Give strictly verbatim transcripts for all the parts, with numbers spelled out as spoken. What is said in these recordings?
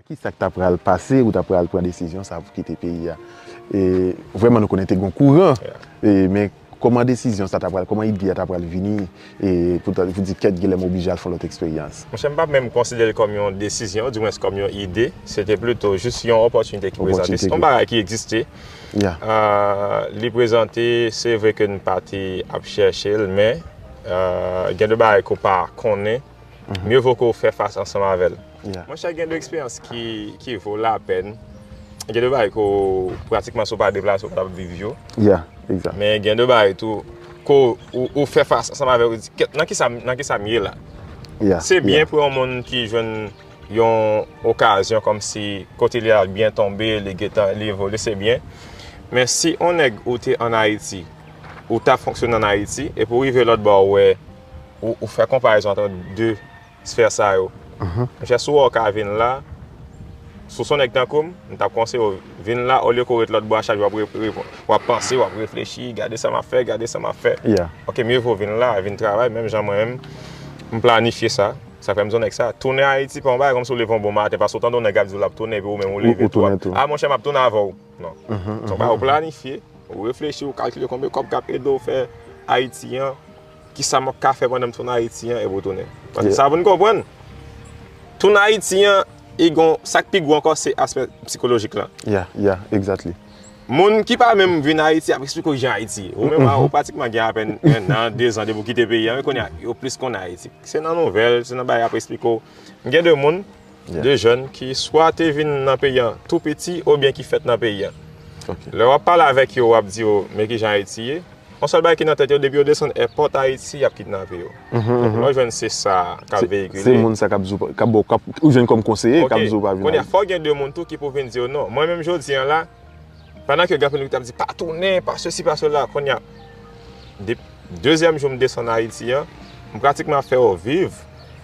Kisa k ta pral pase ou ta pral pran desizyon sa pou kite peyi a? E, vrèman, nou konnen te gen kouran. E, men kòman desizyon sa ta pral, kòman ide a ta pral vini, e, pou ta, pou di kèt, Guilherme oblije al fè yon lòt eksperyans? Monchè, m pa menm konsidere l kòm yon desizyon, dimwens kòm yon ide. Se te plito jis yon opòtinite ki prezante. Opòtinite. Se yon bagay ki egziste. Ah, li prezante, se vre ke n pa te ap chèche l, men, ah, gen de bagay ke w pa konnen. Mye vo ke w fè fas ansanm avè l. Monchè, gen de eksperyans ki, ki vo lapèn. Gen de bagay ke w, pratikman, si w pa deplase, w p ap viv yo. Men gen de bagay tou, ke w, ou, ou fè fas ansanm avè l, ou di, "Kèt, nan ki sa, nan ki sa m ye la?" Se byen pou yon moun ki jwenn yon okazyon kòmsi kote li al byen tonbe, li gentan, li evolye, se byen. Men si yon nèg ou te ann Ayiti, ou t ap fonksyone ann Ayiti, epi w rive lòt bò, ou wè, ou, ou fè konparezon ant de sfè sa yo. Monchè, si w wè w ka vin la, si w se yon nèg tankou m, m t ap konseye w, vin la, olye ke w ret lòt bò a, chak jou w ap re-, re-, w ap panse, w ap reflechi, gade sa m ap fè, gade sa m ap fè. Ok, mye vo w vin la, vin travay, menm jan mwen menm, m planifye sa. Sa fè m di w nèg sa, tounen Ayiti pa yon bagay kòmsi w leve yon bon maten, paske w tande yon nèg ap di w l ap tounen, epi ou menm ou leve tou. "Ah, monchè, m ap tounen avè w." Non. Se yon bagay ou planifye, ou reflechi, ou kalkile konbyen kòb k ap ede w fè Ayiti an, kisa m ap ka fè pandan m tounen Ayiti an, epi w tounen. Paske sa pou n konprann, tounen Ayiti an, e gon, sa k pi gwo ankò, se aspè sikolojik lan. Moun ki pa menm vin Ayiti ap eksplike w jan Ayiti ye. Ou menm, ou pratikman gen apèn en an, de zan depi w kite peyi a, men kounye a, yo plis konnen Ayiti. Se nan nouvèl, se nan bagay y ap eksplike w. M gen de moun, de jèn ki swa te vin nan peyi a tou piti oubyen ki fèt nan peyi a. Lè w ap pale avèk yo, w ap di yo, "Men kijan Ayiti ye." Yon sèl bagay ki nan tèt yo, depi yo desann èpòt Ayiti, y ap kidnape yo. Donk, lè w jwenn se sa k ap veyikile. Se moun sa k ap di w, k ap ba w, k ap, ou jwenn kòm konseye, k ap di w pa vin Ayiti. Kounye a, fò gen de moun tou ki pou vin di yo, "Non, mwen menm jodi a la, pandan ke gen anpil moun ki t ap di, 'Pa tounen, pa sesi, pa sela,' kounye a, de-, dezyèm jou m desann Ayiti an, m pratikman ap fè yo viv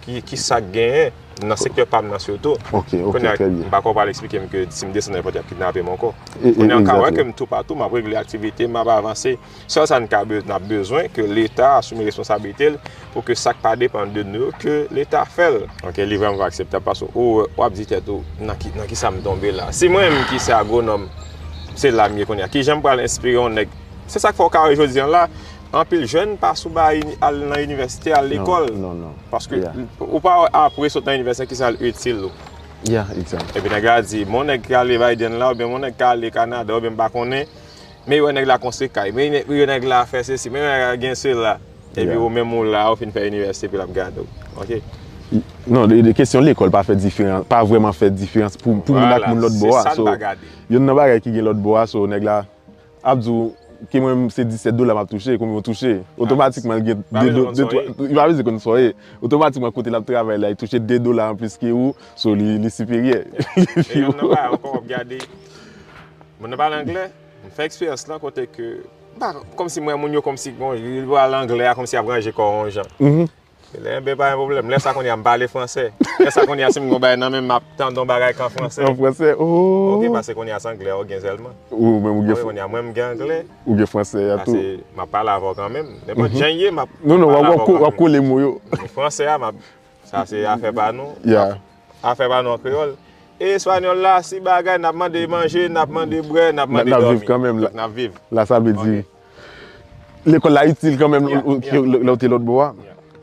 ki, ki sa k genyen nan sektè pa m nan sitou." Kounye a, m pa kwè w pral eksplike m ke si m desann nenpòt, y ap kidnape m ankò. Kounye a, w ka wè ke m toupatou, m ap regle aktivite m, m ap avanse. Sèl sa n ka be-, n ap bezwen, ke Leta asime responsablite l pou ke sa k pa depann de nou yo, ke Leta fè l. Ok, li vrèman pa akseptab paske ou, w ap di tèt ou, "Nan ki, nan ki sa m tonbe la?" Si mwen menm ki se agwonòm, se la m ye kounye a. Kijan m pral enspire yon nèg? Se sa k fè w ka wè jodi a la, anpil jèn pa sou ba ini-, al nan inivèsite, al lekòl. Paske ou pa wè apre sot nan inivèsite, kisa l itil ou. Epi nèg la di, "Bon, nèg k ale Biden la, oubyen bon, nèg k ale Kanada, oubyen m pa konnen." Men yo wè nèg la konstwi kay, men yo wè nèg la fè sesi, men yo wè nèg la gen sela. Epi ou menm ou la, ou fin fè inivèsite, epi l ap gade w. Ok? Non, de, de kesyon lekòl pa fè diferans, pa vrèman fè diferans pou, pou moun ak moun lòt bò a. So, youn nan bagay ki gen lòt bò a, so, nèg la ap di w, ke mwen menm se disèt dola m ap touche, konbyen w touche? Otomatikman, l gen de, de, de, twa, li pa bezwen konn sa w ye. Otomatikman, kote l ap travay la, li touche de dola anplis ke ou, so, li, li siperyè. Li pi wo. Moun nan pale anglè, m fè eksperyans lan kote ke, m pa, kòmsi m wè moun yo kòmsi, bon, li pale anglè a, kòmsi y ap ranje kò yo yon jan. Lè, enben, pa gen pwoblèm. Lè sa kounye a, m pale fransè. Lè sa kounye a, si m gon bagay nan men m, m ap tande yon bagay k an fransè. An fransè, oh. Ok, paske kounye a, se anglè ou gen sèlman. Ou menm ou gen. Kounye a, mwen, m gen anglè. Ou gen fransè a tou. Paske m ap pale avè w kanmenm. Nenpòt jan l ye, m ap, non, non, w ap, w ap kole mo yo. Fransè a, m ap, sa se afè pa nou. Afè pa nou an kreyòl. E espanyòl la, si bagay, n ap mande manje, n ap mande bwè, n ap mande dòmi. N ap viv kanmenm. Donk, n ap viv. La, sa vle di, lekòl la itil kanmenm, lè w te lòt bò a.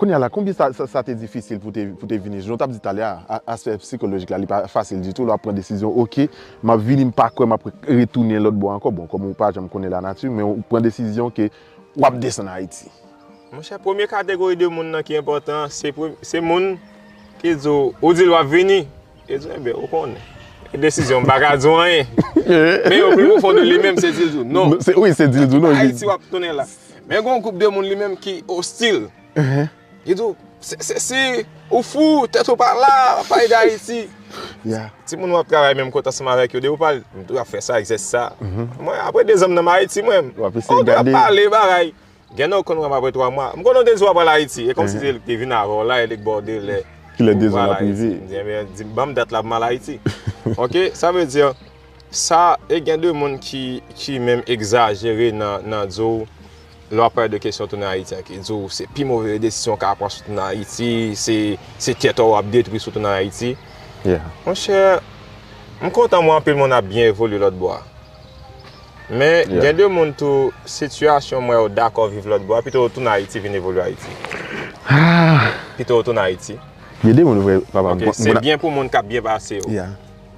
Kounye a la, konbyen sa, sa, sa te difisil pou te, pou te vini? Jan w t ap di talè a, a, aspè sikolojik la, li pa fasil ditou. Lè w ap pran desizyon, ok, m ap vini, m pa kwè m ap retounen lòt bò ankò. Bon, kòm ou pa janm konnen lanati, men ou pran desizyon ke w ap desann Ayiti. Monchè, premye kategori de moun nan ki enpòtan, se pre-, se moun ki di w, ou di l w ap vini, e di w, enben, ou konnen. E desizyon, m pa ka di w anyen. Men yo pi pwofon de li menm, se di l di w non. Se, wi, se di l di w non. Ayiti w ap tounen la. Men gen yon gwoup de moun li menm ki ostil. Li di w, se, se, se, ou fou, tèt ou pa la, w ap pale de Ayiti. Timoun w ap travay menm kote ansanm avèk yo, depi w pale, m tou ap fè sa, egzèsis sa. Mwen, apre de zan m nan Ayiti, mwen, w ap eseye gade. Pale bagay. Gen nan w konn wè m apre twa mwa. M konnen w te di w ap al Ayiti. E kòmsi se li ki te vin avè w la, e li k ba w delè. Kilè de zan l ap rive? M di, enben, di, ban m dat la pou m al Ayiti. Ok, sa vle di, sa, e gen de moun ki, ki menm egzajere nan, nan di w, lè w ap pale de kesyon tounen Ayiti an, ki di w se pi move desizyon w ka pran si w tounen Ayiti, se, se tèt ou w ap detwi si w tounen Ayiti. Monchè, M kontan m wè anpil moun ap byen evolye lòt bò a. Men, gen de moun tou, sitiyasyon m wè yo dakò viv lòt bò a, pito yo tounen Ayiti vin evolye Ayiti. Pito yo tounen Ayiti. Gen de moun vre, papa. Ok, se byen pou moun k ap byen pase yo.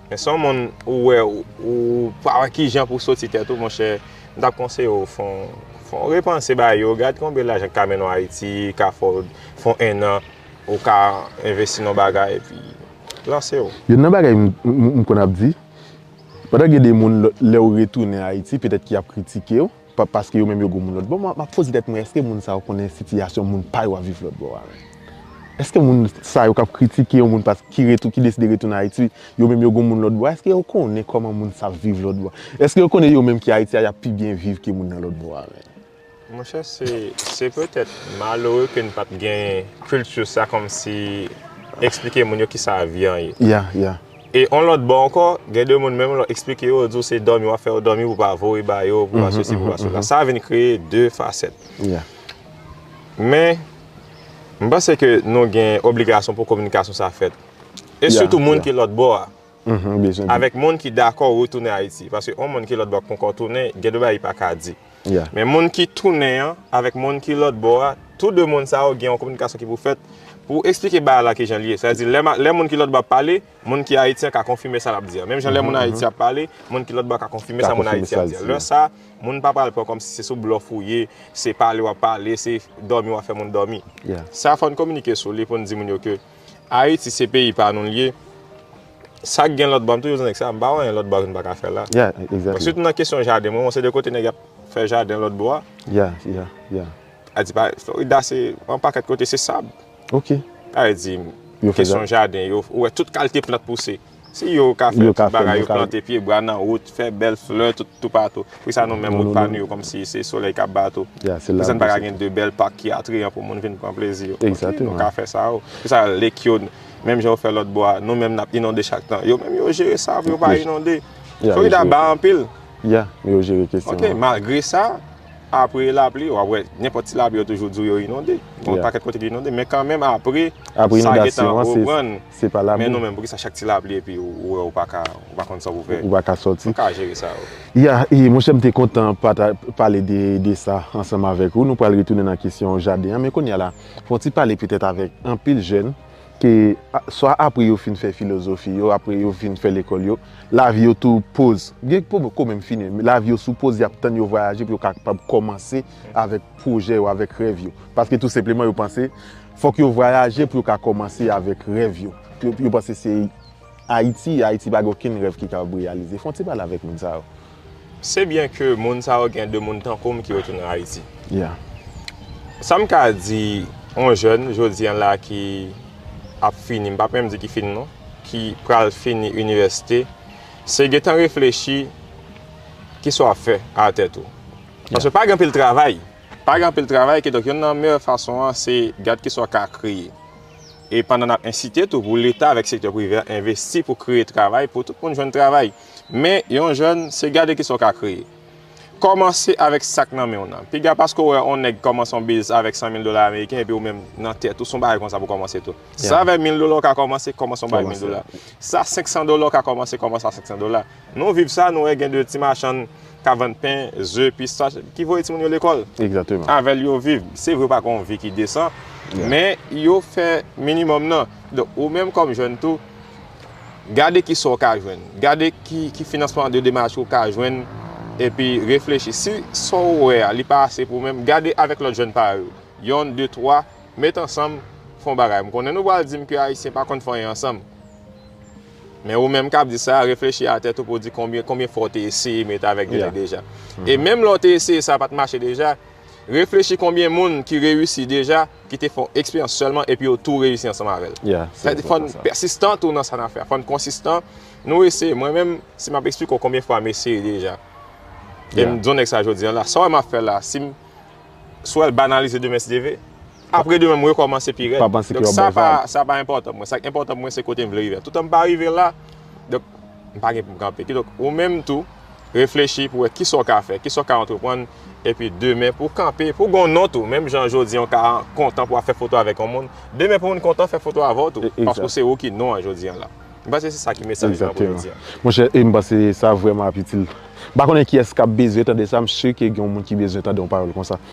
Men se yon moun ou wè, ou pa wè kijan pou soti tèt ou, monchè, m t ap konseye w fè yon repanse ba yo, gad konbyen lajan k ka mennen w Ayiti, ka fè w fè yon ennan, ou ka envesti nan bagay, epi lanse w. Youn nan bagay m konn ap di, pandan gen de moun lè ou retounen Ayiti, petèt ki ap kritike w, paske yo menm yo gen moun lòt bò, m ap poze tèt mwen, èske moun sa yo konnen sitiyasyon moun pa yo ap viv lòt bò a menm? Èske moun sa yo k ap kritike yon moun ki deside retounen Ayiti, yo menm yo gen moun lòt bò a, èske yo konnen kòman moun sa ap viv lòt bò a? Èske yo konnen yo menm ki Ayiti a, y ap pi byen viv ke moun nan lòt bò a menm? Monchè, se se petèt malere ke n pa t gen kilti sa kòmsi eksplike moun yo kisa vi an ye. Yeah, yeah. E yon lòt bò ankò, gen de moun menm lè w eksplike yo, yo di w se dòmi w ap fè yo dòmi pou w pa voye ba yo, pou w pa sesi, pou w pa sela. Sa vin kreye de fasèt. Yeah. Men, m panse ke nou gen obligasyon pou kominikasyon sa fèt. E sitou moun ki lòt bò a. Avèk moun ki dakò retounen Ayiti. Paske yon moun ki lòt bò a k poko tounen, gen de bagay li pa ka di. Men moun ki tounen an, avèk moun ki lòt bò a, tou de moun sa yo gen yon kominikasyon ki pou fèt pou eksplike bagay la kijan l ye. Sa vle di, lè moun ki lòt bò a ap pale, moun ki Ayiti an ka konfime sa l ap di an. Menm jan lè moun Ayiti ap pale, moun ki lòt bò a ka konfime sa moun Ayiti ap di an. Lè sa, moun pa pral pran kòmsi se sou blòf ou ye, se pale w ap pale, se dòmi w ap fè moun dòmi. Sa fò n kominike sou li pou n di moun yo ke Ayiti se peyi pa nou l ye. Sa k gen lòt bò, m toujou di nèg sa, m pa wè anyen lòt bò a ke n pa ka fè la. Sitou nan kesyon jaden, mwen, mwen se de kote nèg ap fè jaden lòt bò a. Yeah, yeah, yeah. A di pa, Florida se yon pakèt kote se sab. Ok. A di, kesyon jaden, yo, ou wè tout kalite plant pouse. Si yo ka fè tout bagay, yo plante pye bwa nan wout, fè bèl flè tout toupatou. Poukisa nou menm wout pa nou yo kòmsi se solèy k ap bat ou? Poukisa n pa ka gen de bèl pak ki atrayan pou moun vin pran plezi yo? Ok, nou ka fè sa yo. Poukisa lake yo, menm jan yo fè lòt bò a, nou menm n ap inonde chak tan? Yo menm yo jere sa pou yo pa inonde. Florida ba anpil. Yeah, men yo jere kesyon an. Ok, malgre sa, apre lapli, w ap wè, nenpòt ti lapli yo toujou di w yo inonde. Gen yon pakèt kote ki inonde, men kanmenm apre, sa gentan reprann. Se pa labou. Men nou menm, poukisa chak ti lapli epi ou wè ou pa ka, ou pa konn sa pou fè? Ou pa ka sòti. Ou ka jere sa yo. Ya, e monchè, m te kontan pale de, de sa ansanm avèk ou. Nou pral retounen nan kesyon jaden an, men kounye a la, fò n ti pale petèt avèk anpil jèn ke swa apre yo fin fè filozofi yo, apre yo fin fè lekòl yo, lavi yo tou poz. Gen poko menm fini, men lavi yo sou poz, y ap tann yo vwayaje pou yo kapab kòmanse avèk pwojè yo, avèk rèv yo. Paske tou senpleman yo panse fòk yo vwayaje pou yo ka kòmanse avèk rèv yo. Yo, yo panse se Ayiti, Ayiti pa gen okenn rèv ki kapab reyalize. Fò n ti pale avèk moun sa yo. Se byen ke moun sa yo gen de moun tankou m ki retounen Ayiti. Sa m ka di yon jèn jodi a la ki ap fini, m p ap menm di ki fini non, ki pral fini inivèsite, se gentan reflechi kisa w ap fè a tèt ou. Paske pa gen anpil travay. Pa gen anpil travay, kidonk youn nan meyè fason an se gad kisa w ka kreye. E pandan n ap ensite tou pou Leta avèk sektè prive a envesti pou kreye travay, pou tout moun jwenn travay. Men, yon jèn, se gade kisa w ka kreye. Kòmanse avèk sa k nan men w nan. Piga paske w wè yon nèg kòmanse yon biznis avèk san mil dola ameriken epi ou menm nan tèt ou se yon bagay konsa pou kòmanse tou. Sa ven mil dola w ka kòmanse, kòmanse yon bagay mil dola. Sa senk san dola w ka kòmanse, kòmanse a senk san dola. Nou viv sa, nou wè gen de ti machann k ap vann pen, ze, pistach, ki voye timoun yo lekòl. Egzakteman. Avè l yo viv. Se vre yo pa gen yon vi ki desan, men yo fè minimòm nan. Donk, ou menm kòm jèn tou, gade kisa w ka jwenn. Gade ki, ki finansman de demach ou ka jwenn, epi reflechi. Si sa w wè a, li pa ase pou ou menm, gade avèk lòt jèn parèy ou. Yonn, de, twa, met ansanm, fè yon bagay. M konnen nou pral di m ke Ayisyen pa konn fè anyen ansanm. Men ou menm k ap di sa, reflechi a tèt ou pou w di konbyen, konbyen fwa w te eseye met avèk de nèg deja. E menm lè w te eseye sa pa t mache deja, reflechi konbyen moun ki reyisi deja, ki te fè yon eksperyans sèlman epi yo tou reyisi ansanm avè l. Sa vle di fò n pèsistan tou nan sa n ap fè a. Fò n konsistan. Nou eseye. Mwen menm, si m ap eksplike w konbyen fwa m eseye deja. E m di yon nèg sa jodi a la, sa w wè m ap fè la, si m si w wè l banalize demen si Dye vle, apre demen m rekòmanse pi rèd. Donk sa pa, sa pa enpòtan pou mwen. Sa k enpòtan pou mwen se kote m vle rive a. Toutan m pa rive la, donk m pa gen pou m kanpe. Kidonk ou menm tou, reflechi pou wè kisa w ka fè, kisa w ka antreprann, epi demen pou w kanpe, pou w gen yon non tou. Menm jan jodi a w ka kontan pou w ap fè foto avèk yon moun, demen pou moun kontan fè foto avè w tou, paske se ou ki non an jodi a la. M panse se sa ki mesaj la pou yo Egzakteman. di a. Monchè, e m panse sa vrèman ap itil. M pa konnen kiyès k ap bezwen tande sa, m si ke gen yon moun ki bezwen tande yon pawòl konsa.